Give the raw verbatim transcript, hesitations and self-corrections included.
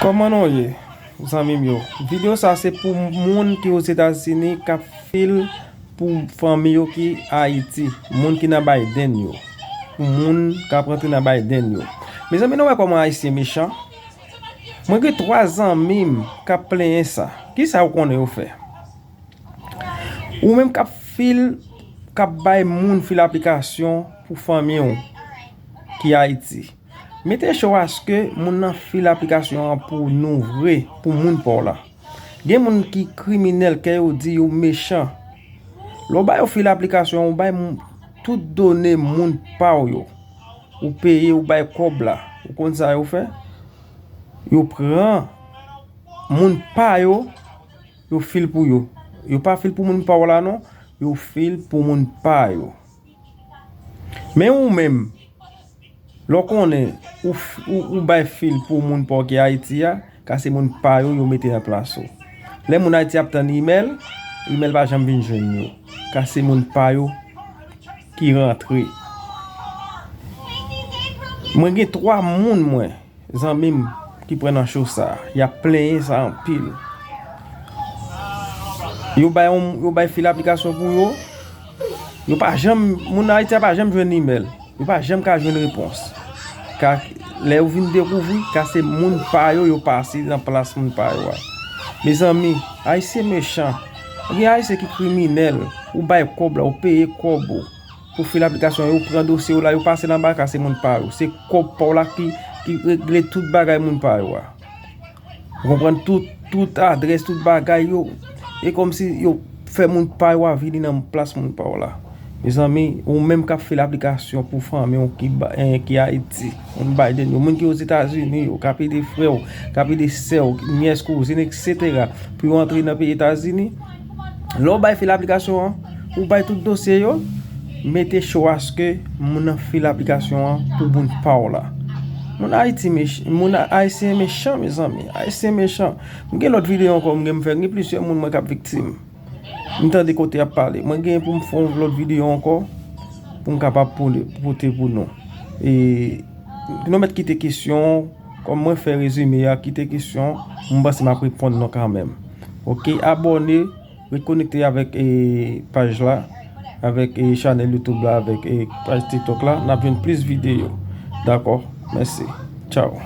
Kòman nou ye, zanmi m yo? Videyo sa se pou moun ki Ozetazini k ap fil pou fanmi yo ki Ayiti, moun ki nan Biden yo, pou moun k ap rantre nan Biden yo. Mezanmi, nou wè kòman Ayisyen mechan? Mwen gen twa zanmi m k ap plenyen sa. Kisa yo konnen yo fè? Ou menm k ap fil, k ap bay moun fil aplikasyon pou fanmi w ki Ayiti, mete cho aske moun nan fil aplikasyon an pou nou vre, pou moun pa w la. Gen moun ki kriminèl, kè yo di yo mechan. Lè w ba yo fil aplikasyon an, ou bay moun, tout done moun pa w yo. Ou peye, ou bay kòb la. Ou konn sa yo fè? Yo pran moun pa yo, yo fil pou yo. Yo pa fil pou moun pa w la non, yo fil pou moun pa yo. Men ou menm, lè w konnen ou, f- ou, ou bay fil pou moun pa w ki Ayiti a, ka se moun pa yo yo mete nan plas ou. Lè moun Ayiti ap tann imèl, imèl pa janm vin jwenn yo. Ka se moun pa yo ki rantre. Mwen gen twa moun mwen, zanmi m ki pran nan cho sa, y ap plenyen sa anpil. Yo bay yon, yo bay fil aplikasyon pou yo. Yo pa janm, moun Ayiti a pa janm jwenn imèl. Yo pa janm ka jwenn repons. Ka, lè yo vin dekouvri, ka se moun pa yo, yo pase nan plas moun pa yo a. Mezanmi, Ayisyen mechan. Gen Ayisyen ki kriminèl. Ou bay kòb la, ou peye kòb ou. Pou fil aplikasyon, yo pran dosye w la, yo pase nan baka, se moun pa yo. Se kòb pa w la ki, ki regle tout bagay moun pa yo a. Ou konprann? Tout, tout adrès, tout bagay yo. E kòmsi yo fè moun pa yo a vini nan plas moun pa w la. Mezanmi, ou menm k ap fil aplikasyon pou fanmi w ki, ba- eh, ki Ayiti, moun Biden yo, moun ki Ozetazini yo, k ap ede frè w, k ap ede sè w, nyès, kouzin, etsetera, pou yo antre nan peyi Etazini, lè w bay fil aplikasyon an, ou bay tout dosye yo, mete cho aske moun nan fil aplikasyon an pou moun pa w la. Moun Ayiti mech- moun Ayisyen mechan, mezanmi. Ayisyen mechan. M gen lòt videyo ankò m gen m fè, gen plizyè moun mwen k ap viktim. M tande kote y ap pale. Mwen gen pou m fè yon lòt videyo ankò pou m kapab pote pou nou. E nou mèt kite kesyon, kòm mwen fè rezime a, kite kesyon, m panse m ap reponn nou kanmenm. Oke, abòne, rekonekte avèk e, paj la, avèk e, chanèl YouTube la, avèk e, paj TikTok la, n ap jwenn plis videyo. Dakò? Mèsi. Tchao.